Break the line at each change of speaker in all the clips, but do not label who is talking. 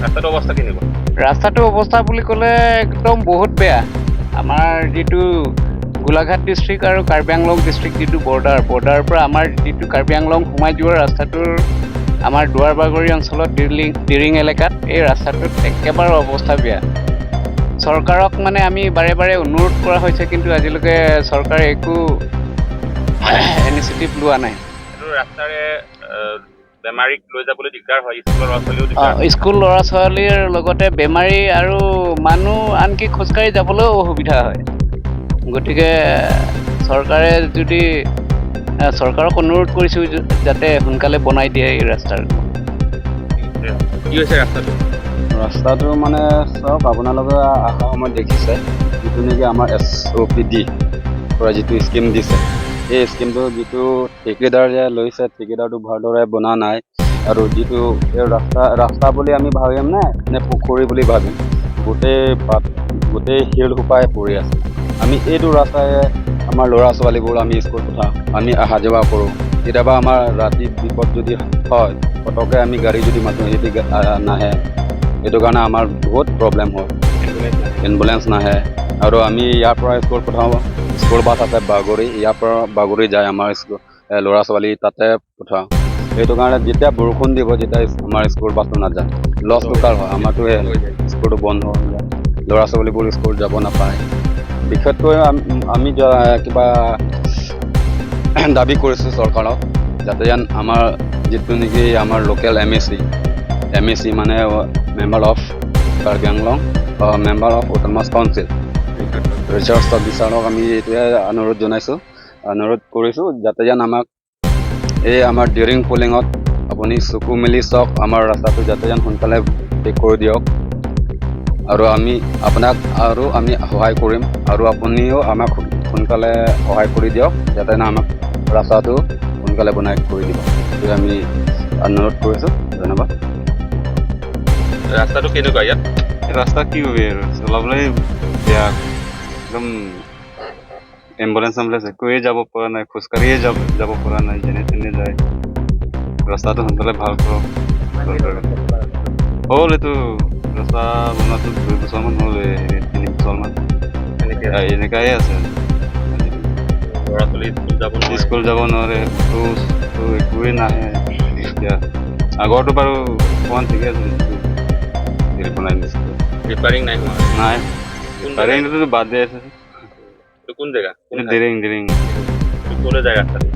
ৰাস্তাটোৰ অৱস্থা কেনেকুৱা?
ৰাস্তাটোৰ অৱস্থা বুলি ক'লে একদম বহুত বেয়া। আমাৰ যিটো গোলাঘাট ডিষ্ট্ৰিক্ট আৰু কাৰ্বি আংলং ডিষ্ট্ৰিক্ট যিটো বৰ্ডাৰ, বৰ্ডাৰৰ পৰা আমাৰ যিটো কাৰ্বি আংলং সোমাই যোৱা ৰাস্তাটোৰ আমাৰ দুৱাৰবাগৰি অঞ্চলত দিৰিং এলেকাত এই ৰাস্তাটোত একেবাৰে অৱস্থা বেয়া। চৰকাৰক মানে আমি বাৰে বাৰে অনুৰোধ কৰা হৈছে, কিন্তু আজিলৈকে চৰকাৰে একো ইনিচিয়েটিভ লোৱা নাই।
এইটো ৰাস্তাৰে বেমাৰীক লৈ যাবলৈ দিগদাৰ হয়, স্কুলৰ ল'ৰা ছোৱালীও দিগদাৰ হয়।
স্কুল ল'ৰা ছোৱালীৰ লগতে বেমাৰী আৰু মানুহ আনকি খোজকাঢ়ি যাবলৈও অসুবিধা হয়। গতিকে চৰকাৰে যদি চৰকাৰক অনুৰোধ কৰিছোঁ যাতে সোনকালে বনাই দিয়ে এই ৰাস্তাৰ।
কি হৈছে ৰাস্তাটো?
ৰাস্তাটো মানে চাওক, আপোনালোকে অহা সময়ত দেখিছে, যিটো নেকি আমাৰ এছ অ' পি ডি পৰা যিটো স্কিম দিছে, এই স্কিমটো যিটো ঠিকেদাৰে লৈছে, ঠিকেদাৰটো ভালদৰে বনোৱা নাই। আৰু যিটো এই ৰাস্তা, ৰাস্তা বুলি আমি ভাবিম নে নে পুখুৰী বুলি ভাবিম? গোটেই পাত, গোটেই শিল সোপাই পৰি আছে। আমি এইটো ৰাস্তাৰে আমাৰ ল'ৰা ছোৱালীবোৰ আমি স্কুল পঠাওঁ, আমি অহা যোৱা কৰোঁ। কেতিয়াবা আমাৰ ৰাতি বিপদ যদি হয়, পটককৈ আমি গাড়ী যদি মাতোঁ, সেইটো নাহে। সেইটো কাৰণে আমাৰ বহুত প্ৰব্লেম হয়। এম্বুলেঞ্চ নাহে। আৰু আমি ইয়াৰ পৰা স্কুল পঠাওঁ, স্কুল বাছ আছে বাগৰি, ইয়াৰ পৰা বাগৰি যায় আমাৰ স্কুল ল'ৰা ছোৱালী, তাতে পঠাওঁ। সেইটো কাৰণে যেতিয়া বৰষুণ দিব, যেতিয়া আমাৰ স্কুল বাছটো নাযায়, লছটো কাৰ হয়? আমাৰতো স্কুলটো বন্ধ হৈ যায়, ল'ৰা ছোৱালীবোৰ স্কুল যাব নাপায়। বিশেষকৈ আমি কিবা দাবী কৰিছোঁ চৰকাৰক, যাতে যেন আমাৰ যিটো নেকি আমাৰ local M A C, M A C মানে member of Karbi Anglong, member of autonomous council, Richard অফিচাৰক আমি এইটোৱে অনুৰোধ জনাইছোঁ, অনুৰোধ কৰিছোঁ, যাতে যেন আমাক এই আমাৰ ডিৰিং পুলিঙত আপুনি চকু মেলি চাওক, আমাৰ ৰাস্তাটো যাতে যেন সোনকালে ঠিক কৰি দিয়ক। আৰু আমি আপোনাক আৰু আমি সহায় কৰিম আৰু আপুনিও আমাক সোনকালে সহায় কৰি দিয়ক, যাতে না আমাক ৰাস্তাটো সোনকালে বনাই কৰি দিব। এইটোৱে আমি অনুৰোধ কৰিছোঁ। ধন্যবাদ।
ৰাস্তাটো কেনেকুৱা ইয়াত?
এই ৰাস্তা কি কবি আৰু, চলাবলৈ বেয়া একদম। এম্বুলেঞ্চ চেম্বুলেঞ্চ একোৱেই যাব পৰা নাই, খোজকাঢ়িয়ে যাব পৰা নাই, যেনে তেনে যায়। ৰাস্তাটো সোনকালে ভাল কৰক চৰকাৰে। হ'ল, এইটো ৰাস্তা বনোৱাটো 2 বছৰমান হ'ল, এই হেৰি 3 বছৰমান।
এনেকে
এনেকাই আছে।
ল'ৰা ছোৱালী স্কুল যাব নোৱাৰে।
স্কুল যাব নোৱাৰে, অটো চটো একোৱেই নাহে এতিয়া। আগৰটো বাৰু অকণমান ঠিকে আছিল, যিটো হেৰি বনাই দিছিলে।
ৰিপেয়াৰিং নাই হোৱা?
নাই।
কোন জেগা?
ৰিপেয়াৰিংটোতো বাদ দি আছে।
এইটো কোন জেগা, কোন
এইটো
ঠাই?
দিৰিং, দিৰিং।
এইটো ক'লৈ যায় ৰাস্তাটো?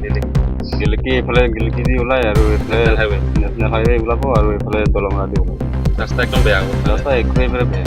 গেলেকী, এইফালে গেলেকী দি ওলাই আৰু এইফালে
নেশ্যনেল হাইৱে।
নেশ্যনেল হাইৱে ওলাব আৰু এইফালে দলঙৰা দি ওলাব।
ৰাস্তা একদম বেয়া অৱস্থা।
ৰাস্তা একোৱেই এইফালে বেয়া।